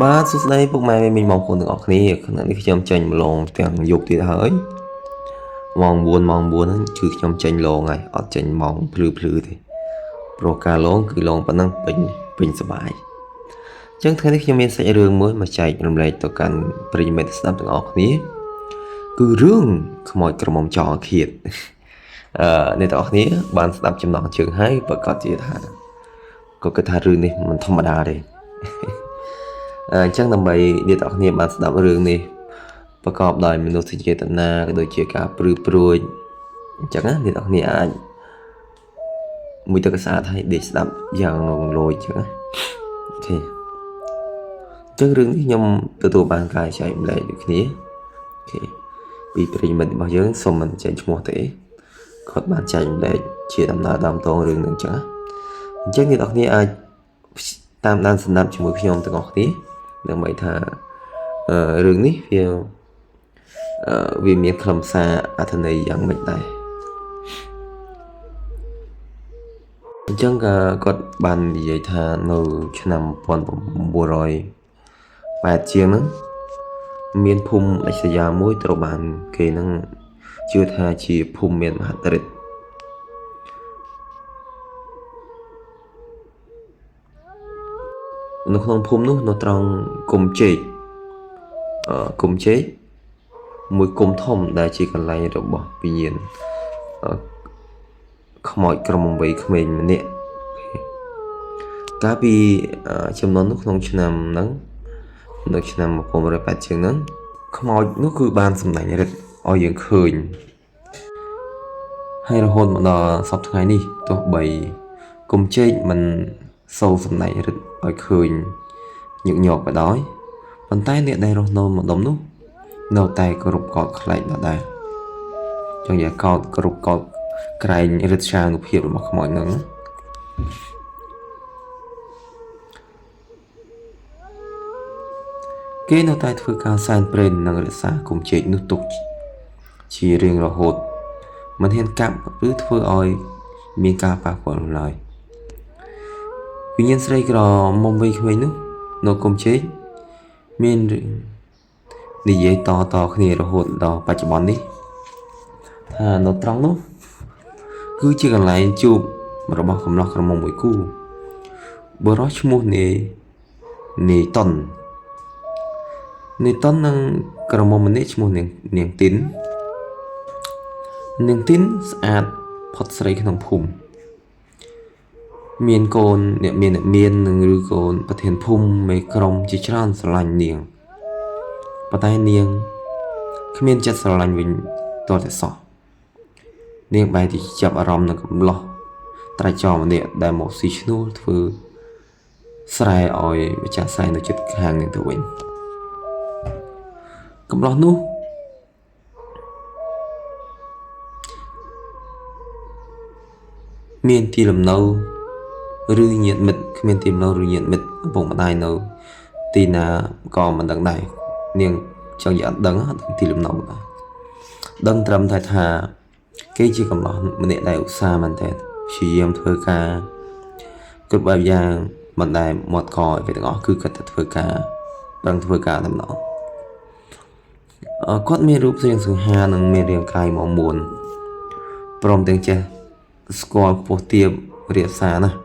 បាទសួស្តីពុកម៉ែមីងបងប្អូនទាំងអស់គ្នាខណៈនេះខ្ញុំចេញម្លងទាំងយប់ទៀតហើយម៉ោង4ម៉ោង4ហ្នឹងគឺខ្ញុំចេញលងហើយអត់ចេញម៉ោងភ្លឺភ្លឺទេព្រោះការលងគឺលងប៉ុណ្ណឹងពេញពេញសប្បាយអញ្ចឹងថ្ងៃនេះខ្ញុំមានសាច់រឿងមួយមកចែករំលែកទៅកាន់ប្រិយមិត្តស្ដាប់ទាំងអស់គ្នាគឺរឿងខ្មោចក្រមុំចោលឃាតអឺអ្នកទាំងអស់គ្នាបានស្ដាប់ចំណងជើងហើយប្រកាសជាថាក៏គិតថារឿងនេះមិនធម្មតាទេអញ្ចឹងដើម្បីអ្នកទាំងអស់គ្នាបានស្ដាប់រឿងនេះប្រកបដោយមនោសញ្ចេតនាក៏ដូចជាការព្រឺព្រួចអញ្ចឹងណាអ្នកទាំងអស់គ្នាអាចមួយទឹកស្អាតហើយដេកស្ដាប់យ៉ាងងងលយអញ្ចឹងណាអូខេអញ្ចឹងរឿងនេះខ្ញុំទទួលបានការចែករំលែកដូចគ្នាអូខេពីប្រិយមិត្តរបស់យើងសូមមិនចែកឈ្មោះទេគាត់បានចែករំលែកជាដំណើរដើមតងរឿងនេះអញ្ចឹងណាអញ្ចឹងអ្នកទាំងអស់គ្នាអាចតាមដានស្ដាប់ជាមួយខ្ញុំទាំងអស់គ្នាដើម្បីថារឿងនេះវាមានខ្លឹមសារអត្ថន័យយ៉ាងម៉េចដែរអញ្ចឹងក៏គាត់បាននិយាយថានៅឆ្នាំ1980ជាងហ្នឹងមានភូមិដាច់ស្រយាលមួយត្រូវបានគេនឹងជឿថាជាភូមិមានមហិទ្ធិឫទ្ធិនៅក្នុងភូមិនោះនៅត្រង់គុំជែកគុំជែកមួយគុំធំដែលជាកន្លែងរបស់វិញ្ញាណខ្មោចក្រមុំវ័យក្មេងម្នាក់កាលពីចំនួននោះក្នុងឆ្នាំហ្នឹងនៅឆ្នាំ1980ជាងហ្នឹងខ្មោចនោះគឺបានសម្ដែងឫទ្ធិឲ្យយើងឃើញហើយរហូតមកដល់សប្តាហ៍ថ្ងៃនេះទោះបីគុំជែកមិនសូវសម្ដែងឫទ្ធិឲ្យឃើញញឹកញាប់ក៏ដោយប៉ុន្តែអ្នកដែលរស់នៅម្ដុំនោះនៅតែគោរពកោតខ្លែងដដែលចង់និយាយកោតគោរពកោតក្រែងឫទ្ធានុភាពរបស់ខ្មោចហ្នឹងគេនៅតែធ្វើការសែនព្រេននិងរក្សាគុំជែកនោះទុកជារៀងរហូតមិនហ៊ានកាប់ឬធ្វើឲ្យមានការប៉ះពាល់នោះឡើយវិញ្ញាណស្រីក្រមុំវ័យក្មេងនោះនៅគុំជែកមាននិយាយតៗគ្នារហូតដល់បច្ចុប្បន្ននេះថានៅត្រង់នោះគឺជាកន្លែងជួបរបស់កំឡោះក្រមុំមួយគូបុរសឈ្មោះនាយតុននាយតុននិងក្រមុំម្នាក់ឈ្មោះនាងទីននាងទីនស្អាតផុតស្រីក្នុងភូមិមានកូនអ្នកមាននិងឬកូនប្រធានភូមិមេក្រុមជាច្រើនស្រឡាញ់នាងប៉ុន្តែនាងគ្មានចិត្តស្រឡាញ់វិញទាល់តែសោះនាងបែរជាចាប់អារម្មណ៍នឹងកំឡោះត្រៃចរម្នាក់ដែលមកស៊ីឈ្នួលធ្វើស្រែឲ្យម្ចាស់ស្រែនៅជិតខាងនាងទៅវិញកំឡោះនោះមានទីលំនៅឬញាតិមិត្តគ្មានទីលំនៅឬញាតិមិត្តឪពុកម្ដាយនៅទីណាក៏មិនដឹងដែរនាងចង់និយាយអត់ដឹងទីលំនៅដែរដឹងត្រឹមតែថាគេជាកំឡោះម្នាក់ដែលឧស្សាហ៍មែនទែនព្យាយាមធ្វើការគ្រប់បែបយ៉ាងមិនដែលមាត់កអ្វីទាំងអស់គឺគាត់តែធ្វើការប្រឹងធ្វើការតែម្ដងគាត់មានរូបរាងសង្ហានិងមានរាងកាយមាំមួនព្រមទាំងចេះស្គាល់ខ្ពស់ទាបរាបសារណាស់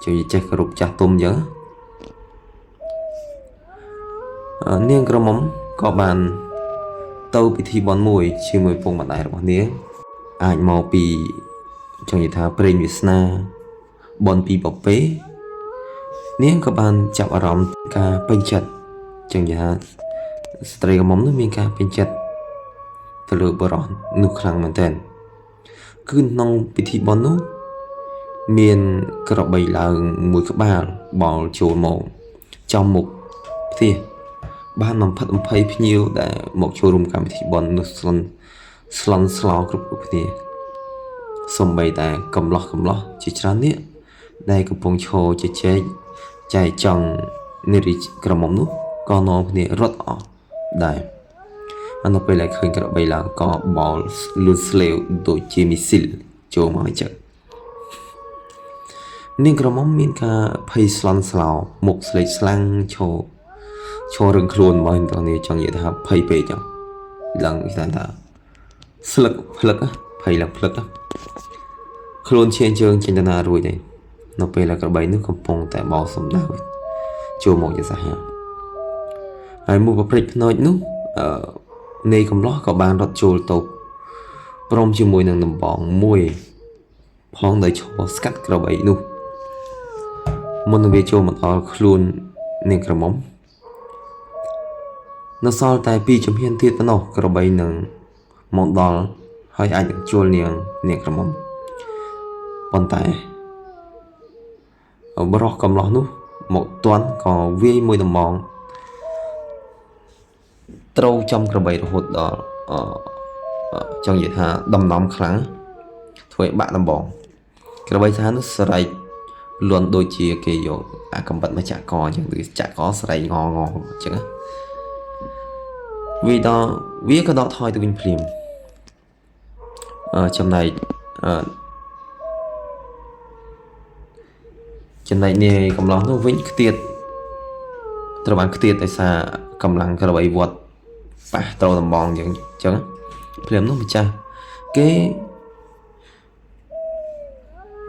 ជួយចេះគោរពចាស់ទុំអញ្ចឹងនាងក្រមុំក៏បានទៅពិធីបុណ្យមួយជាមួយពុកម្ដាយរបស់នាងអាចមកពីចង់និយាយថាព្រេងវាសនាបុណ្យពីបពេនាងក៏បានចាប់អារម្មណ៍ការពេញចិត្តចង់និយាយថាស្ត្រីក្រមុំនោះមានការពេញចិត្តទៅលើបុរសនោះខ្លាំងមែនទែនគឺក្នុងពិធីបុណ្យនោះមានក្របីឡើងមួយក្បាលបោលចូលមកចំមុខផ្ទះបានបំផិតបំភ័យភ្ញៀវដែលមកចូលរួមកម្មវិធីបុណ្យនោះស្លន់ស្លោគ្រប់គ្នាសូម្បីតែកំឡោះជាច្រើននេះដែលកំពុងឈរជជែកចែកចង់នារីក្រមុំនោះក៏នាំគ្នារត់អស់ដែរនៅពេលដែលឃើញក្របីឡើងក៏បោលលឿនស្លេវដូចជាមីស៊ីលចូលមកអញ្ចឹងនាងក្រមុំមានការភ័យស្លន់ស្លោមុខស្លេកស្លាំងឈរ ឈររឹងខ្លួនមកតនេះចង់និយាយថាភ័យពេកចឹងឡើងគេថាស្លឹកផ្លឹកភ័យឡើងផ្លឹកខ្លួនឈានជើងចេញទៅណារួចទេនៅពេលដែលក្របីនោះកំពុងតែបោសំដៅចូលមកជាសាហាវហើយមួយប្រព្រឹត្តភ្នែកនោះអឺនាយកំឡោះក៏បានរត់ចូលទៅព្រមជាមួយនឹងដំបងមួយផងដោយឈរស្កាត់ក្របីនោះមុននឹងវាចូលមកដល់ខ្លួននាងក្រមុំនៅសល់តែពីរជំហានទៀតប៉ុណ្ណោះក្របីនឹងមកដល់ហើយអាចនឹងជួលនាងក្រមុំប៉ុន្តែបរោះកំឡោះនោះមកទាន់ក៏វាយមួយដំបងត្រូវចំក្របីរហូតដល់ចង់និយាយថាដំណំខ្លាំងធ្វើឲ្យបាក់ដំបងក្របីសានោះស្រែកលន់ដូចជាគេយកអាកំបិតមកចាក់កអញ្ចឹងដូចចាក់កស្រែកងងអញ្ចឹងវាដល់វាក៏ដកថយទៅវិញភ្លាមចំណែកចំណែកនាយកំឡោះនោះវិញខ្ទាតត្រូវបានខ្ទាតដោយសារកម្លាំងក្របីវត្តប៉ះត្រូវដំបងអញ្ចឹងភ្លាមនោះម្ចាស់គេ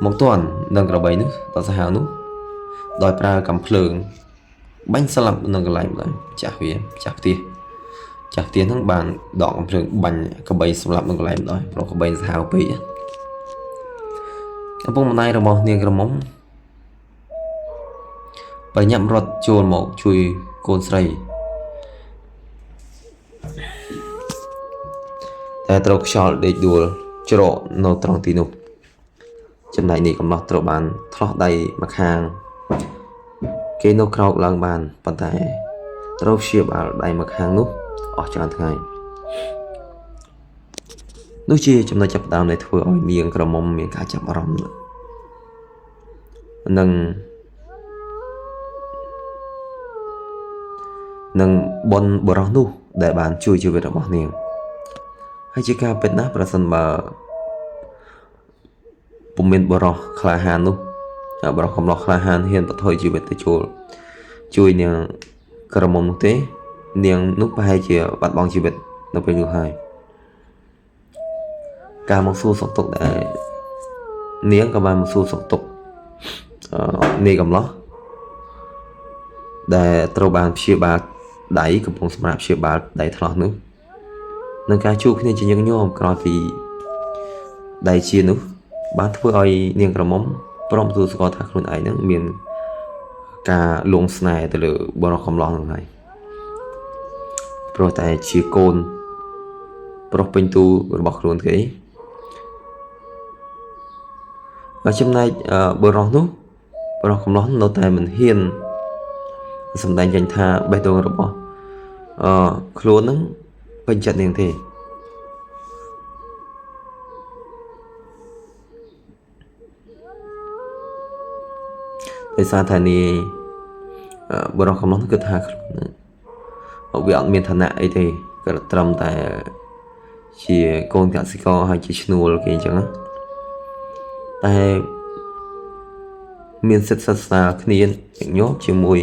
មកទាន់នឹងក្របីនោះដល់សាហាវនោះដោយប្រើកាំភ្លើងបាញ់ស្លាប់នៅកន្លែងម្ល៉េះចាស់វាចាស់ផ្ទះហ្នឹងបានដកកាំភ្លើងបាញ់ក្របីសម្លាប់នៅកន្លែងម្ដងព្រោះក្របីសាហាវពេកឪពុកម្ដាយរបស់នាងក្រមុំប្រញាប់រត់ចូលមកជួយកូនស្រីតែត្រូវខ្យល់ដេកដួលច្រកនៅត្រង់ទីនោះចំណែកនេះកំណោះត្រូវបានថ្លោះដៃម្ខាងគេនៅក្រោកឡើងបានប៉ុន្តែត្រូវព្យាបាលដៃម្ខាងនោះអស់ច្រើនថ្ងៃនោះជាចំណុចចាប់ផ្ដើមដែលធ្វើឲ្យនាងក្រមុំមានការចាប់អារម្មណ៍នឹងបុណ្យបុរសនោះដែលបានជួយជីវិតរបស់នាងហើយជាការពិតណាស់ប្រសិនបើពុំមានបុរសក្លាហាននោះបុរសកំឡោះក្លាហានហ៊ានបថុយជីវិតទៅចូលជួយនាងក្រមុំនោះទេនាងនោះប្រហែលជាបាត់បង់ជីវិតនៅពេលនោះហើយការមកសួរសុខទុក្ខដែលនាងក៏បានមកសួរសុខទុក្ខនាយកំឡោះដែលត្រូវបានព្យាបាលដៃកំពុងសម្រាប់ព្យាបាលដៃថ្លោះនោះនឹងការជួបគ្នាជាញឹកញាប់ក្រោយពីដៃជានោះបានធ្វើឲ្យនាងក្រមុំព្រមទទួលស្គាល់ថាខ្លួនឯងនឹងមានការលងស្នេហ៍ទៅលើបុរសកំឡោះនោះហើយព្រោះតែជាកូនប្រុសពេញទូរបស់ខ្លួនគេហើយចំណែកបុរសនោះបុរសកំឡោះនៅតែមិនហ៊ានសម្ដែងចេញថាបេះដូងរបស់ខ្លួននឹងពេញចិត្តនាងទេដោយសារថានាយបុរសកំឡោះនោះគិតថាខ្លួននឹងវាអត់មានឋានៈអីទេក៏ត្រឹមតែជាកូនកសិករហើយជាឈ្នួលគេអញ្ចឹងណាតែមានសិទ្ធិសិក្សាគ្នាញឹកញាប់ជាមួយ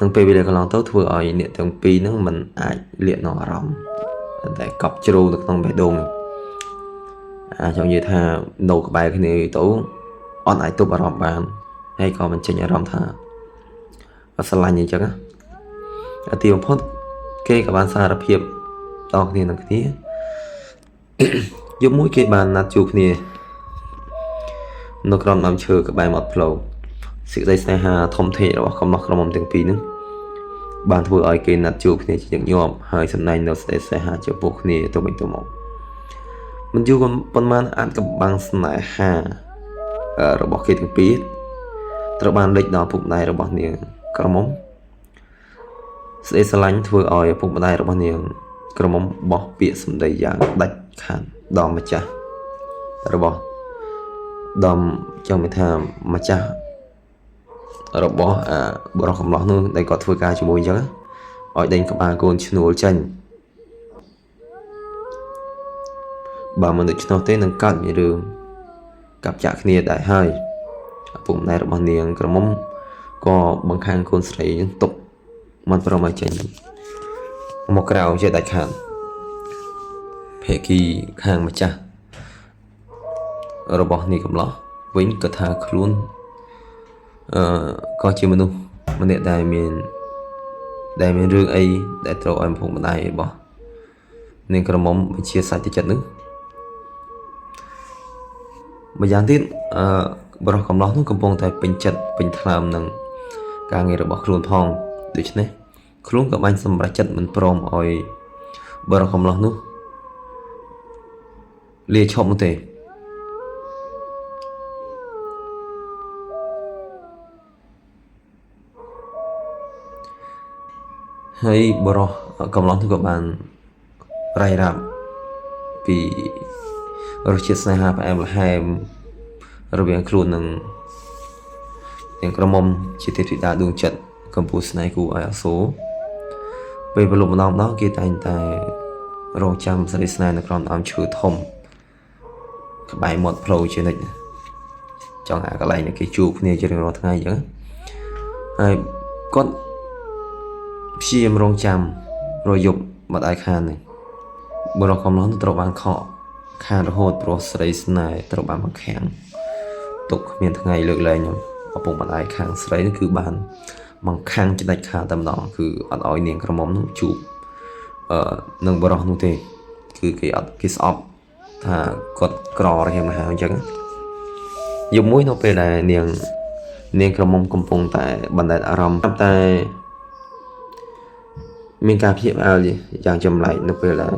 នឹងពេលវេលាកន្លងទៅធ្វើឲ្យអ្នកទាំងពីរហ្នឹងមិនអាចលាកនៅអារម្មណ៍តែកប់ជ្រៅនៅក្នុងបេះដូងអាចចង់និយាយថានៅក្បែរគ្នាទៅអត់អាចទប់អារម្មណ៍បានហើយក៏មិនចេញអារម្មណ៍ថាស្រឡាញ់អញ្ចឹងណាទីបំផុតគេក៏បានសារភាពតគ្នានឹងគ្នាយប់មួយគេបានណាត់ជួបគ្នានៅក្រោមដើមឈើក្បែរមាត់ផ្លូវសេចក្តីស្នេហាធំធេងរបស់កំឡោះក្រមុំទាំងពីរនោះបានធ្វើឲ្យគេណាត់ជួបគ្នាជាញឹកញាប់ហើយសម្ដែងនៅសេចក្តីស្នេហាចំពោះគ្នាទៅវិញទៅមកមិនយូរប៉ុន្មានអាចកំបាំងស្នេហារបស់គេទាំងពីរត្រូវបានលេចដល់ពុកម្ដាយរបស់នាងក្រមុំសេចក្តីស្រឡាញ់ធ្វើឲ្យឪពុកម្ដាយរបស់នាងក្រមុំបោះពាក្យសម្ដីយ៉ាងដាច់ខាតដល់ម្ចាស់របស់ដល់ចង់មានថាម្ចាស់របស់បុរសកំឡោះនោះដែលគាត់ធ្វើការជាមួយអញ្ចឹងឲ្យដេញក្បាលកូនឈ្នួលចេញបើមិនដូច្នោះទេនឹងកើតមានរឿងកាប់ចាក់គ្នាដែរហើយឪពុកម្ដាយរបស់នាងក្រមុំក៏បង្ខាំងកូនស្រីនឹងទុក មិនព្រមឲ្យចេញមកក្រៅជាដាច់ខាតភាគីខាងម្ចាស់របស់នេះកំឡោះវិញក៏ថាខ្លួនអឺក៏ជាមនុស្សម្នាក់ដែលមានរឿងអីដែលត្រូវឲ្យឪពុកម្ដាយរបស់នាងក្រមុំបញ្ជាសាច់ទៅចិត្តនោះម្យ៉ាងទៀតអឺបរិះកំឡោះនោះកំពុងតែពេញចិត្តពេញថ្លើមនឹងការងាររបស់ខ្លួនផងដូច្នេះខ្លួនក៏បានសម្រេចចិត្តមិនព្រមឲ្យបរិះកំឡោះនោះលាឈប់នោះទេហើយបរិះកំឡោះនោះក៏បានរាយរាប់ពីរសជាតិស្នេហាផ្អែមល្ហែមរវាងខ្លួននឹងនាងក្រមុំជាទេពធីតាដួងចិត្តកម្ពុជាស្នេហ៍គូឲ្យអសូរពេលប្រលប់ម្ដងគេតែងតែរងចាំស្រីស្នេហ៍នៅក្រោមដើមឈើធំក្បែរមាត់ផ្លូវជានិច្ចចង់អាកន្លែងដែលគេជួបគ្នាជារៀងរាល់ថ្ងៃអញ្ចឹងហើយគាត់ព្យាយាមរងចាំរយប់បាត់ឲ្យខាននេះបុរសកំឡោះនោះត្រូវបានខកខានរហូតព្រោះស្រីស្នេហ៍ត្រូវបានបង្ខាំងទុកគ្មានថ្ងៃលើកលែងឪពុកម្ដាយខាងស្រីនោះគឺបានបង្ខាំងច្ដាច់ខាតតែម្ដងគឺអត់ឲ្យនាងក្រមុំនោះជួបនឹងបុរសនោះទេគឺគេអត់គេស្អប់ថាគាត់ក្ររហៀមរហាអញ្ចឹងយប់មួយនៅពេលដែលនាងក្រមុំកំពុងតែបណ្ដែតអារម្មណ៍តែមានការភ្ញាក់ផ្អើលយ៉ាងចម្លែកនៅពេលដែល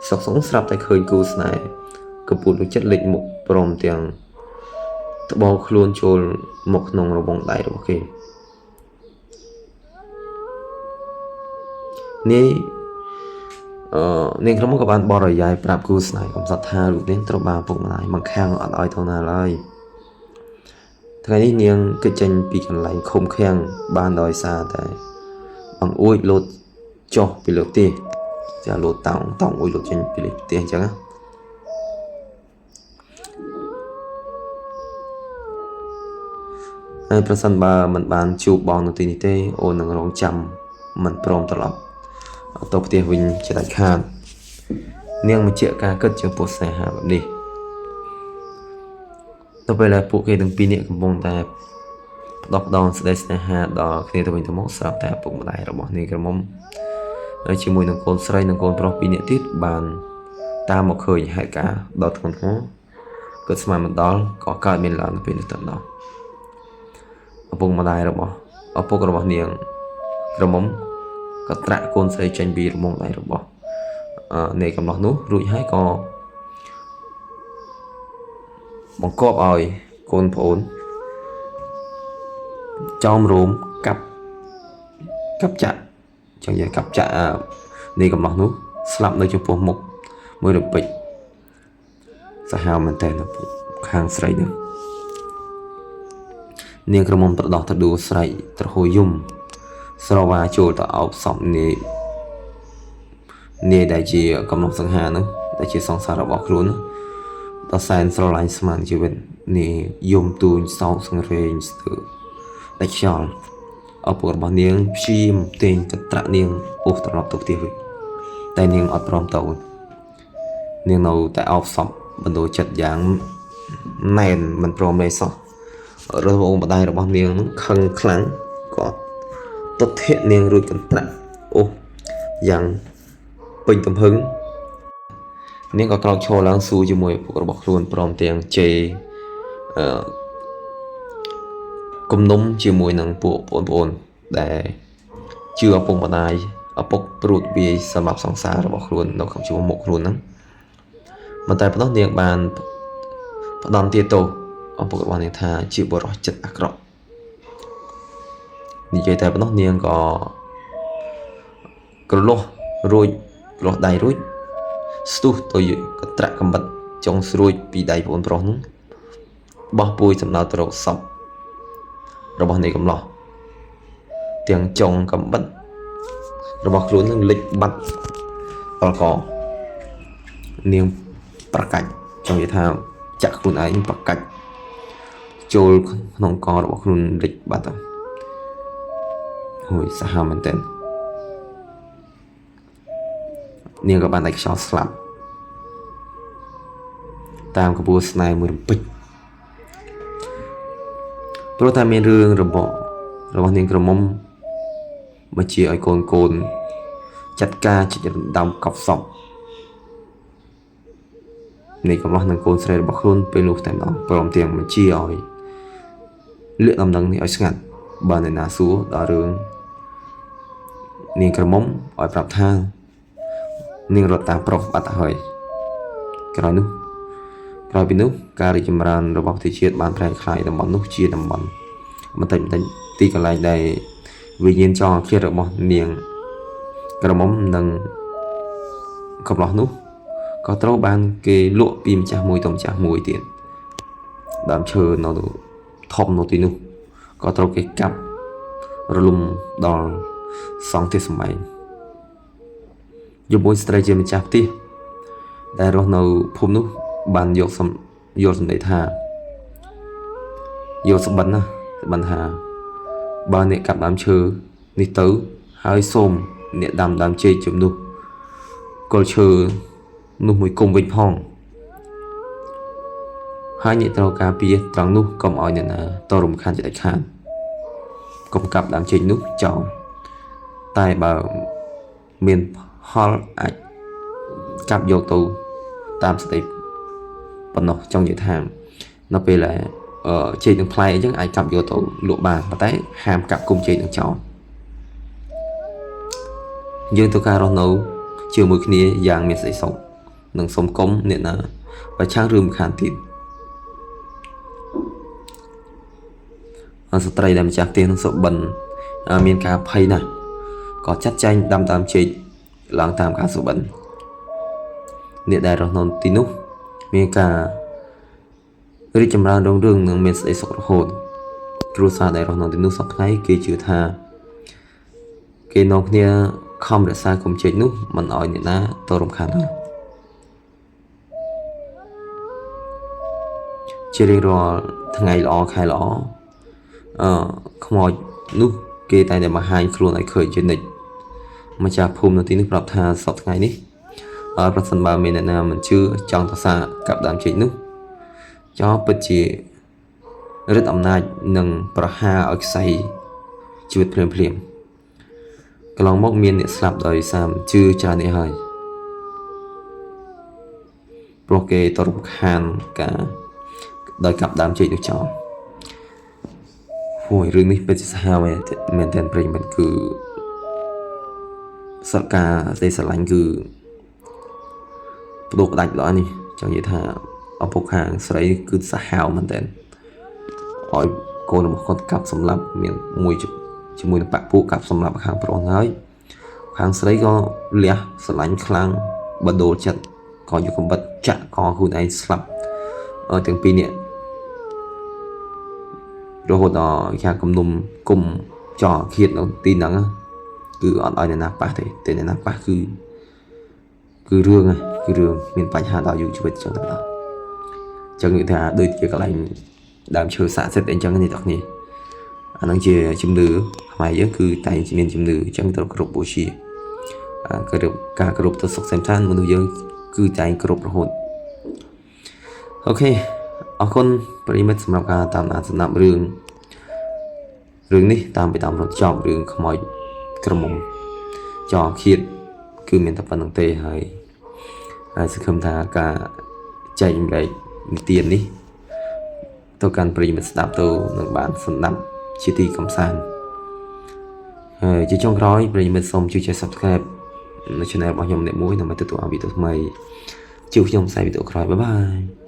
សុកសុងស្រាប់តែឃើញគូស្នេហ៍កំពូលទឹកចិត្តលេចមុខព្រមទាំងត្បល់ខ្លួនចូលមកក្នុងរបងដៃរបស់គេនាយនាងក្រុមក៏បានបរិយាយប្រាប់គូស្នេហ៍កំសត់ថាលោកនាងត្រូវបានឪពុកម្ដាយបង្ខាំងអត់ឲ្យទៅណាឡើយថ្ងៃនេះនាងគេចចេញពីកន្លែងឃុំឃាំងបានដោយសារតែបង្អួចលោតចុះពីលើផ្ទះចាលោតតោងតោងអួយលោតចេញពីលើផ្ទះអញ្ចឹងណាហើយប្រសិនបើមិនបានជួបបងនៅទីនេះទេអូននឹងរងចាំមិនព្រមត្រឡប់ទៅផ្ទះវិញជាដាច់ខាតនាងបញ្ជាក់ការគិតចំពោះស្នេហាបែបនេះទៅពេលដែលពួកគេទាំងពីរនាក់កំពុងតែផ្ដោះផ្ដងស្ដីស្នេហាដល់គ្នាទៅវិញទៅមកស្រាប់តែឪពុកម្ដាយរបស់នាងក្រមុំហើយជាមួយនឹងកូនស្រីនិងកូនប្រុសពីរនាក់ទៀតបានតាមមកឃើញហេតុការណ៍ដ៏ធ្ងន់ធ្ងរគាត់ស្មានមិនដល់ក៏កើតមានឡើងនៅពេលនេះតែម្ដងឪពុកម្ដាយរបស់ឪពុករបស់នាងក្រមុំក៏ត្រាក់កូនស្រីចេញពីរមុំដៃរបស់នាយកំឡោះនោះរួចហើយក៏បង្គាប់ឲ្យកូនប្អូនចោមរោមកាប់ចាក់ចង់និយាយកាប់ចាក់នាយកំឡោះនោះស្លាប់នៅចំពោះមុខមួយរំពេចសាហាវមែនតើនៅខាងស្រីនោះនាងក្រមុំត្រដោះត្រដួលស្រែកត្រហូយំស្រវាចូលទៅអោបសពនាយដែលជាកំឡោះសង្ហានោះដែលជាសង្សាររបស់ខ្លួនដ៏សែនស្រឡាញ់ស្មានជីវិតនាយយំទូញសោកសង្រេងស្ទើរដាច់ខ្យល់ឪពុករបស់នាងព្យាយាមទាញកត្រាក់នាងអូសត្រឡប់ទៅផ្ទះវិញតែនាងអត់ព្រមទៅនាងនៅតែអោបសពបណ្ដូលចិត្តយ៉ាងណែនមិនព្រមលេសោះរបងម្ដាយរបស់នាងនឹងខឹងខ្លាំងក៏ទធាក់នាងរួចកន្ត្រាក់អូសយ៉ាងពេញទំហឹងនាងក៏ក្រោកឈរឡើងសួរជាមួយឪពុករបស់ខ្លួនព្រមទាំងជេរគំនុំជាមួយនឹងពួកបងប្អូនដែលជឿឪពុកម្ដាយឪពុកព្រួតវាយសម្រាប់សង្សាររបស់ខ្លួននៅក្នុងជួរមុខខ្លួនហ្នឹងមិនតែប៉ុណ្ណោះនាងបានផ្ដន់ទាទោសឪពុករបស់នាងថាជាបុរសចិត្តអាក្រក់និយាយតែប៉ុណ្ណោះនាងក៏ក្រលោះរួចក្រលោះដៃរួចស្ទុះទៅកត្រាក់កំបិតចុងស្រួចពីដៃប្អូនប្រុសនោះបោះពួយសំដៅទៅរកសពរបស់នាយកំឡោះទាំងចុងកំបិតរបស់ខ្លួននឹងលិចបាត់ដល់កនាងប្រកាច់ចង់និយាយថាចាក់ខ្លួនឯងប្រកាច់ចូលក្នុងករបស់ខ្លួនលិចបាត់ទៅ ហួយសាហាវមែនទែននាងក៏បានដាច់ខ្យល់ស្លាប់តាមក្បួនស្នេហ៍មួយរំពេចព្រោះតែមានរឿងរបស់នាងក្រមុំមកជាឲ្យកូនកូនចាត់ការជីករណ្ដំកប់សពនៃកំឡោះនឹងកូនស្រីរបស់ខ្លួនពេលនោះតែម្ដងព្រមទាំងបញ្ជាឲ្យលាកដំណឹងនេះឲ្យស្ងាត់បើអ្នកណាសួរដល់រឿងនាងក្រមុំឲ្យប្រាប់ថានាងរត់តាមប្រុសបាត់ទៅហើយក្រោយនោះក្រោយពីនោះការរីកចម្រើនរបស់ប្រទេសជាតិបានប្រែក្លាយតំបន់នោះជាតំបន់បន្តិចបន្តិចទីកន្លែងដែលវិញ្ញាណចងអាឃាតរបស់នាងក្រមុំនិងកំឡោះនោះក៏ត្រូវបានគេលក់ពីម្ចាស់មួយទៅម្ចាស់មួយទៀតដើមឈើនៅធំនៅទីនោះក៏ត្រូវគេកាប់រលំដល់សង់ផ្ទះសម្បែងយប់មួយស្ត្រីជាម្ចាស់ផ្ទះដែលរស់នៅភូមិនោះបានយកសំយល់សម្ដីថាយកសម្បិនណាសម្បិនថាបើអ្នកកាប់ដើមឈើនេះទៅហើយសូមអ្នកដាំដើមចេកជំនួសគល់ឈើនោះមួយគុំវិញផងហើយអ្នកត្រូវការពារត្រង់នោះកុំឲ្យអ្នកណាតរំខានជាដាច់ខាតកុំកាប់ដើមចេកនោះចោលតែបើមានផលអាចកាប់យកទៅតាមស្ដីប៉ុណ្ណោះចង់និយាយថានៅពេលដែលចេកនឹងផ្លែអញ្ចឹងអាចកាប់យកទៅលក់បានប៉ុន្តែហាមកាប់គុំចេកនឹងចោលយើងត្រូវការរស់នៅជាមួយគ្នាយ៉ាងមានសេចក្តីសុខនិងសុំគុំអ្នកណាប្រឆាំងឬមិនខានទៀតស្ត្រីដែលម្ចាស់ផ្ទះនឹងសុបិនមានការភ័យណាស់ក៏ចាត់ចែងដាំតាមចេកឡើងតាមការសុបិនអ្នកដែលរស់នៅទីនោះមានការរីកចម្រើនរុងរឿងនិងមានសេចក្តីសុខរហូតគ្រួសារដែលរស់នៅទីនោះសប្តាហ៍ថ្ងៃគេជឿថាគេនាំគ្នាខំរក្សាគុំចេកនោះមិនឲ្យអ្នកណាទៅរំខានឡើយជារៀងរាល់ថ្ងៃល្អខែល្អខ្មោចនោះគេតែងតែបង្ហាញខ្លួនឲ្យឃើញជានិច្ចម្ចាស់ភូមិនៅទីនេះប្រាប់ថាសប្តាហ៍ថ្ងៃនេះប្រសិនបើមានអ្នកណាមិនជឿចង់ទៅសាកាប់ដើមចេកនោះចោលពិតជាឫទ្ធិអំណាចនឹងប្រហារឲ្យខ្សែជីវិតភ្លាមភ្លាមកន្លងមកមានអ្នកស្លាប់ដោយសារមិនជឿច្រើននេះហើយព្រោះគេទៅរំខានការដោយកាប់ដើមចេកនោះចោលហួយរឿងនេះពិតជាសាហាវមែនទែនប្រិយមិត្តគឺសការសេស្រឡាញ់គឺបដូរផ្ដាច់ល្អនេះចង់និយាយថាឪពុកខាងស្រីគឺសាហាវមែនទែនឲ្យកូនរបស់គាត់កាប់សម្លាប់មានមួយជាមួយនឹងបាក់ពួកកាប់សម្លាប់ខាងប្រុសហើយខាងស្រីក៏លះស្រឡាញ់ខ្លាំងបដូលចិត្តក៏យកកំបិតចាក់កខ្លួនឯងស្លាប់ទាំងពីរនាក់រហូតដល់គេគំនុំគុំចោឃាតនៅទីហ្នឹងគឺអត់ឲ្យអ្នកណាប៉ះទេតែអ្នកណាប៉ះគឺរឿងគឺរឿងមានបញ្ហាដល់យុវជីវិតចឹងទៅដល់ចឹងគេថាដូចជាកន្លែងដើមឈើស័ក្តិសិទ្ធិអីចឹងនេះបងប្អូនអាហ្នឹងជាជំនឿខ្មែរយើងគឺតែងមានជំនឿអញ្ចឹងត្រូវគោរពបូជាគោរពការគោរពទៅសុខសេមសានមនុស្សយើងគឺតែងគោរពរហូតអូខេអរគុណប្រិយមិត្តសម្រាប់ការតាមដានស្ដាប់រឿងនេះតាមពីតាមរត់ចប់រឿងខ្មោចក្រមុំចោឃាតគឺមានតែប៉ុណ្្នឹងទេហើយសង្ឃឹមថាការចែករំលែកនិទាននេះទៅកាន់ប្រិយមិត្តស្ដាប់ទៅនឹងបានស្ដាប់ជាទីកំសាន្តហើយជាចុងក្រោយប្រិយមិត្តសូមជួយចុច Subscribe នៅ Channel របស់ខ្ញុំម្នាក់មួយដើម្បីទទួលបានវីដេអូថ្មីជួបខ្ញុំផ្សាយវីដេអូក្រោយបាយបាយ។